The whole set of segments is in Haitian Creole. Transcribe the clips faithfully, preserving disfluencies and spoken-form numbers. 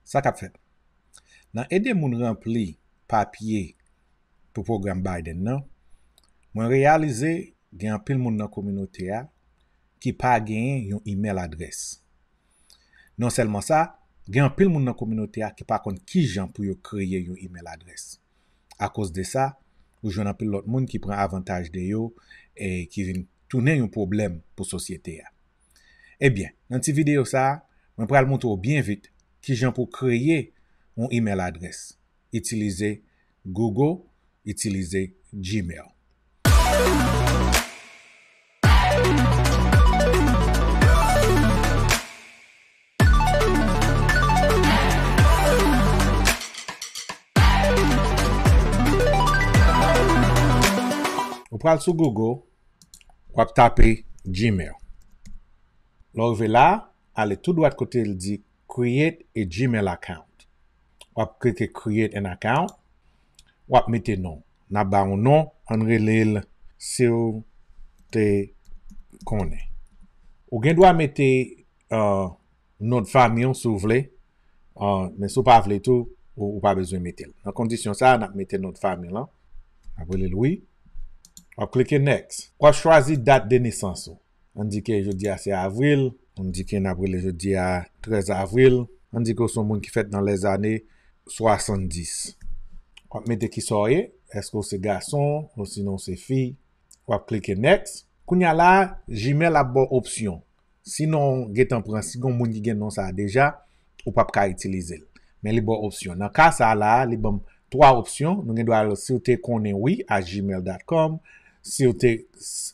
Sa k ap fèt? Nan ede moun ranpli papye pou pwogram Biden nan, mwen reyalize gen anpil moun nan kominote a ki pa genyen yon imèl adrès. Non sèlman sa, gen anpil moun nan kominote a ki pa konn kijan pou yo kreye yon imèl adrès. Akoz de sa, ou jwenn anpil lòt moun ki pran avantaj de yo e ki vin tounen yon pwoblèm pou sosyete a. Ebyen, nan ti videyo sa a, mwen pral montre w byen vit kijan pou w kreye yon imèl adrès. Itilize Google, itilize Gmail. Ou pral sou Google, w ap tape Gmail. Lè w rive la, ale tou dwat kote l di Create a Gmail account. W ap klike Create an account. W ap mete non. N ap ba w yon non, ann rele l Si w te konnen. Ou gen dwa mete, uh, non de fanmi w si w vle, uh, men si w pa vle tou, ou, ou pa bezwen mete l. Nan kondisyon sa a, n ap mete non de fanmi w lan. N ap rele l Wi. W ap klike Next. W ap chwazi dat de nesans ou. Ann di ke jodi a se avril, ann di ke n ap rele jodi a trèz avril, ann di ke w se yon moun ki fèt nan lèzane swasanndis. W ap mete kisa w ye, èske w se gason, osinon w se fi, w ap klike Next. Kounye a la, Gmail ap ba w opsyon. Si non w gentan pran, si gen yon moun ki gen non sa a deja, ou p ap ka itilize l. Men li ba w opsyon. Nan ka sa a la, li ban m twa opsyon. Nou gen dwa al si w te konnen wi at gmail dot com, si w te,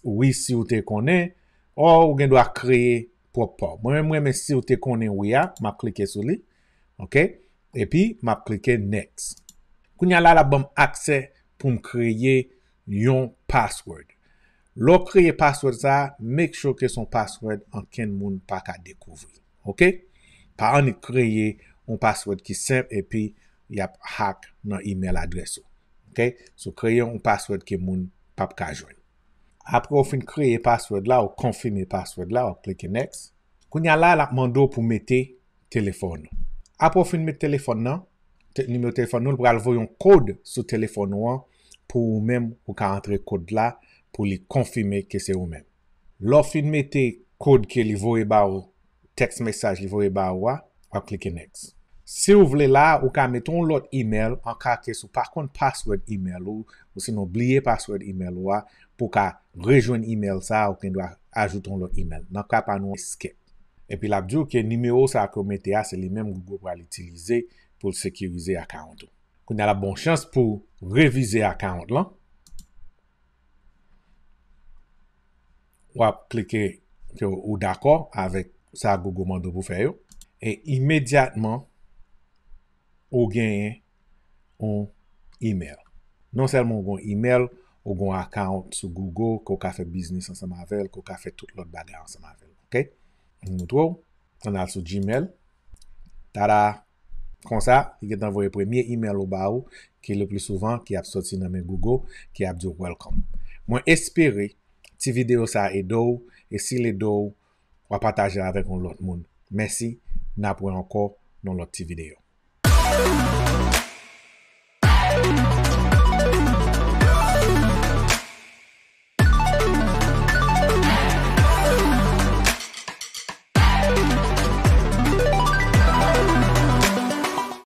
wi, si w te konnen, o ou gen dwa kreye pwòp pa w. Mwen menm, mwen renmen si w te konnen wi a, m ap klike sou li. Oke? Epi, m ap klike Next. Kounye a la, l ap ban m aksè pou m kreye yon password. Lè w kreye password sa a, make sure ke se yon password ankenn moun pa ka dekouvri. Oke? Pa annik kreye yon password ki senp epi y ap hack nan email adrès ou. Oke? So, kreye yon password ke moun p ap ka jwenn. Apre w fin kreye password la, ou konfime password la, w ap klike Next. Kounye a la, l ap mande w pou mete telefòn ou. Apre w fin met telefòn nan, te, nimewo telefòn nou, l pral voye yon kòd sou telefòn ou an pou ou menm ou ka antre kòd la pou li konfime ke se ou menm. Lè w fin mete kòd ke li voye ba ou, text message li voye ba ou a, w ap klike Next. Si w vle la, ou ka mete yon lòt email an ka ke si w pa konn password email ou, osinon bliye password email ou a, pou w ka rejwenn email sa a, ou gen dwa ajoute yon lòt email. Nan ka pa nou, Escape. Epi l ap di w ke nimewo sa a ke w mete a, se li menm Google pral itilize pou l sekirize account ou. Kounye a l ap ba w chans pou w revize account lan. W ap klike ke ou dakò avèk sa Google mande w pou fè yo. E imedyatman, ou genyen yon email. Non sèlman ou gen yon email, ou gen yon account sou Google, ke w ka fè biznis ansanm avè l, ke w ka fè tout lòt bagay ansanm avè l. Oke? M montre w. Ann al sou Gmail. Tada! Konsa, li gentan voye premye email ou ba ou, ki le pli souvan, ki ap soti nan men Google, ki ap di w welcome. Mwen espere ti videyo sa a ede w, e si l ede w, w a pataje l avèk yon lòt moun. Mèsi, n ap wè ankò nan lòt ti videyo.